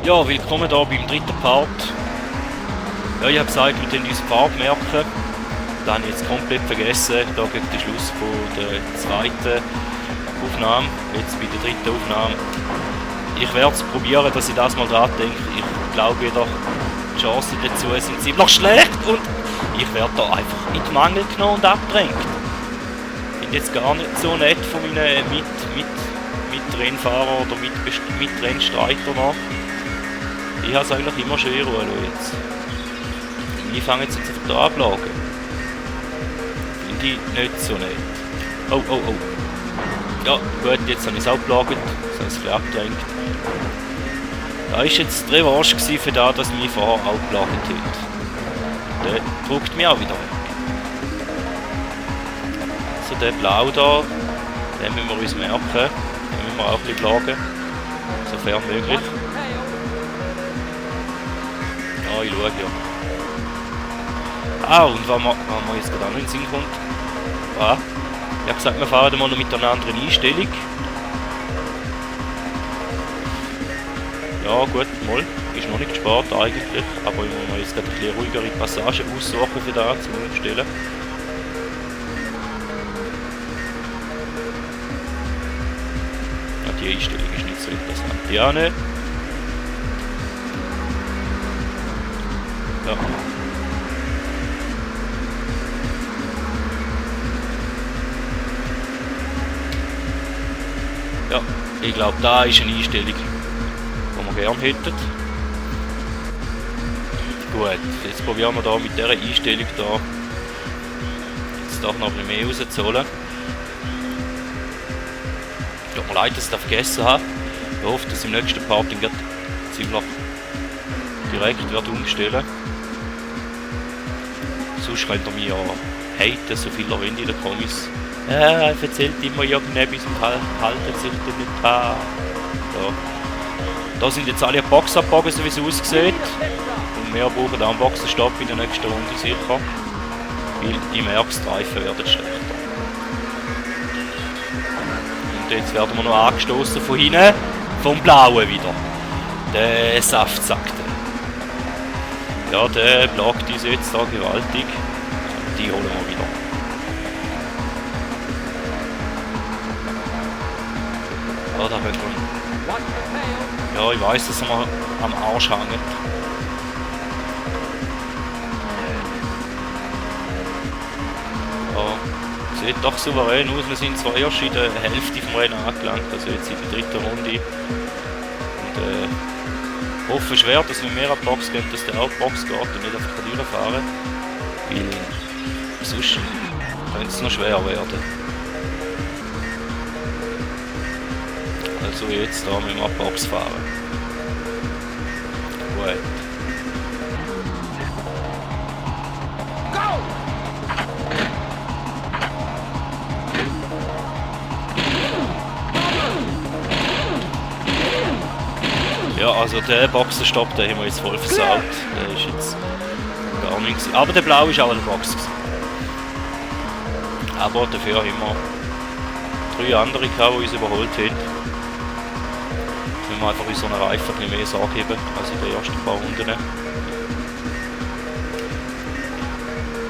Ja, willkommen hier beim dritten Part. Ja, ich habe gesagt, wir können uns die Farbe merken. Das habe ich jetzt komplett vergessen, da gegen den Schluss von der zweiten Aufnahme, jetzt bei der dritten Aufnahme. Ich werde es probieren, dass ich das mal dran denke. Ich glaube wieder, die Chancen dazu sind ziemlich schlecht und ich werde da einfach in die Mangel genommen und abgedrängt. Ich finde jetzt gar nicht so nett von meinen Mitrennfahrern oder Mitrennstreitern noch. Ich habe es eigentlich immer schön jetzt. Ich fange jetzt einfach da ablagen. Finde ich nicht so nett. Oh, oh, oh. Ja, gut, jetzt habe ich es auch gelagert. Das habe ich es abgedrängt. Da war jetzt die Revanche für das, dass mein Fahrer auch gelagert hat. Der drückt mich auch wieder weg. So, der Blau da, den müssen wir uns merken. Den müssen wir auch ein bisschen lagen. Sofern möglich. Ja, ich schaue ja. Ah, und wenn man jetzt gerade auch in den Sinn kommt. Ah, ich habe gesagt, wir fahren mal noch mit einer anderen Einstellung. Ja gut, mal, ist noch nicht gespart eigentlich, aber ich muss mir jetzt gerade ein bisschen ruhigere Passagen aussuchen für das zum Umstellen. Ja, die Einstellung ist nicht so interessant. Ja, ne? Ja. Ja, ich glaube, da ist eine Einstellung, die wir gerne hätten. Gut, jetzt probieren wir da mit dieser Einstellung da jetzt doch noch ein bisschen mehr rauszuholen. Tut mir leid, dass ich das vergessen habe. Ich hoffe, dass im nächsten Part dann ziemlich direkt wird umstellen. Sonst könnt ihr mich ja haten, so viel ihr wollt in den Kommis. Er erzählt immer irgendetwas und haltet sich dann nicht an. Ja. Da sind jetzt alle Box abgebogen, so wie es aussieht. Und wir brauchen auch einen Boxenstopp in der nächsten Runde sicher. Weil ich merke, die Reifen werden schlechter. Und jetzt werden wir noch angestoßen von hinten, vom Blauen wieder. Der Saftsack. Ja, der plagt uns jetzt da gewaltig. Die holen wir wieder. Ja, da wird man. Ja, ich weiss, dass er mal am Arsch hängt. Ja, sieht doch souverän aus. Wir sind zwar erst in der Hälfte vom Rennen angelangt, also jetzt in der dritten Runde. Und hoffe schwer, dass wir mehr an die Box gehen, dass der auch die Box geht und nicht einfach durchfahren. Weil sonst könnte es noch schwer werden. Also jetzt da müssen wir an die Box fahren. Gut. Ja, also der Boxenstopp, den haben wir jetzt voll versaut. Der ist jetzt gar nichts. Aber der Blau ist auch in der Box. Aber dafür haben wir 3 andere gehabt, die uns überholt haben. Müssen wir einfach unseren Reifen ein bisschen mehr Sorge geben als in den ersten paar Runden. Ja,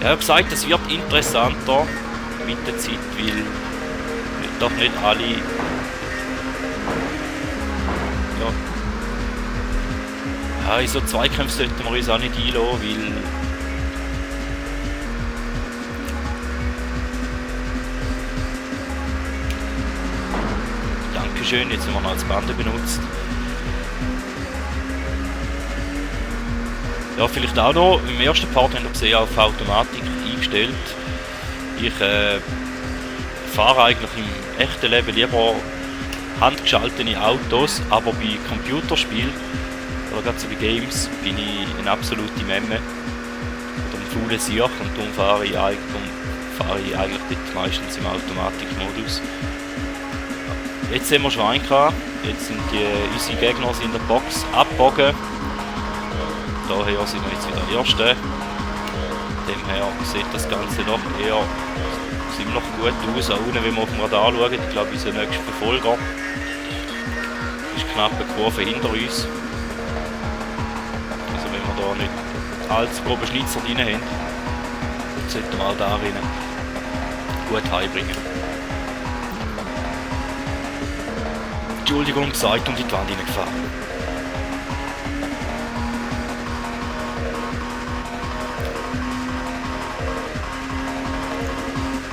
ich habe gesagt, es wird interessanter mit der Zeit, weil doch nicht alle ja, in so Zweikämpfe sollten wir uns auch nicht einlassen, weil Dankeschön, jetzt haben wir noch als Bande benutzt. Ja, vielleicht auch noch, im ersten Part haben wir gesehen, auf Automatik eingestellt. Ich fahre eigentlich im echten Leben lieber handgeschaltete Autos, aber bei Computerspielen oder gerade so bei Games bin ich eine absolute Memme oder ein fauler Sieg und darum fahre ich eigentlich dort meistens im Automatikmodus. Jetzt haben wir Schwein gehabt, jetzt sind unsere Gegner in der Box abgebogen. Daher sind wir jetzt wieder Erste. Demher sieht das Ganze doch eher ziemlich gut aus. Auch unten, wenn wir auf dem Radar schauen, ich glaube, unser nächster Verfolger ist knapp eine Kurve hinter uns. Also wenn wir da nicht allzu grobe Schnitzer drin haben, sollten wir auch da rein gut heimbringen. Entschuldigung gesagt und in die Wand hineingefahren.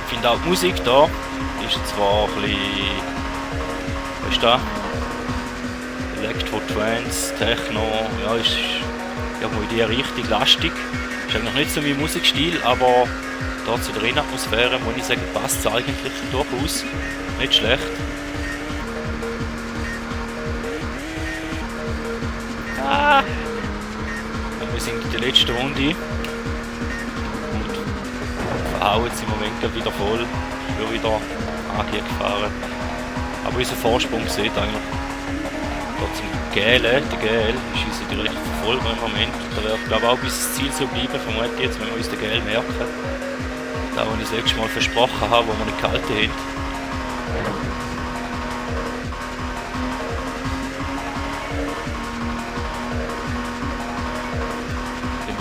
Ich finde auch die Musik da ist zwar ein bisschen, was ist da? Electro, Trance, Techno, ja, ist irgendwo in diese Richtung lastig. Ist eigentlich nicht so mein Musikstil, aber da zu der Innenatmosphäre muss ich sagen, passt es eigentlich durchaus nicht schlecht. Wir sind in der letzten Runde und verhauen jetzt im Moment wieder voll, wir wieder angefahren. Aber unser Vorsprung sieht eigentlich da zum Gälen, der Gäl ist unser direkter Verfolger im Moment. Da wird glaube ich auch bis das Ziel so bleiben, vermutlich jetzt, wenn wir uns den Gäl merken. Da, wo ich das letzte Mal versprochen habe, wo wir nicht gehalten haben.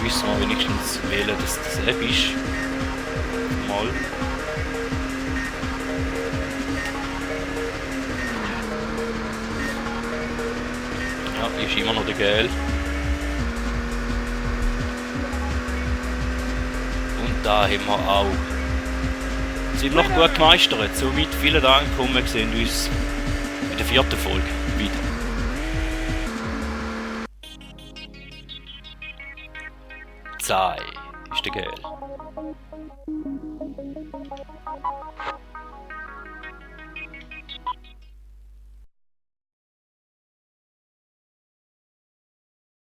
Wissen wir wenigstens wählen, dass das App ist. Mal. Ja, ist immer noch der Gel. Und da haben wir auch ziemlich gut gemeistert. Somit vielen Dank und wir sehen uns in der 4. Folge wieder. Sei ist der Gel.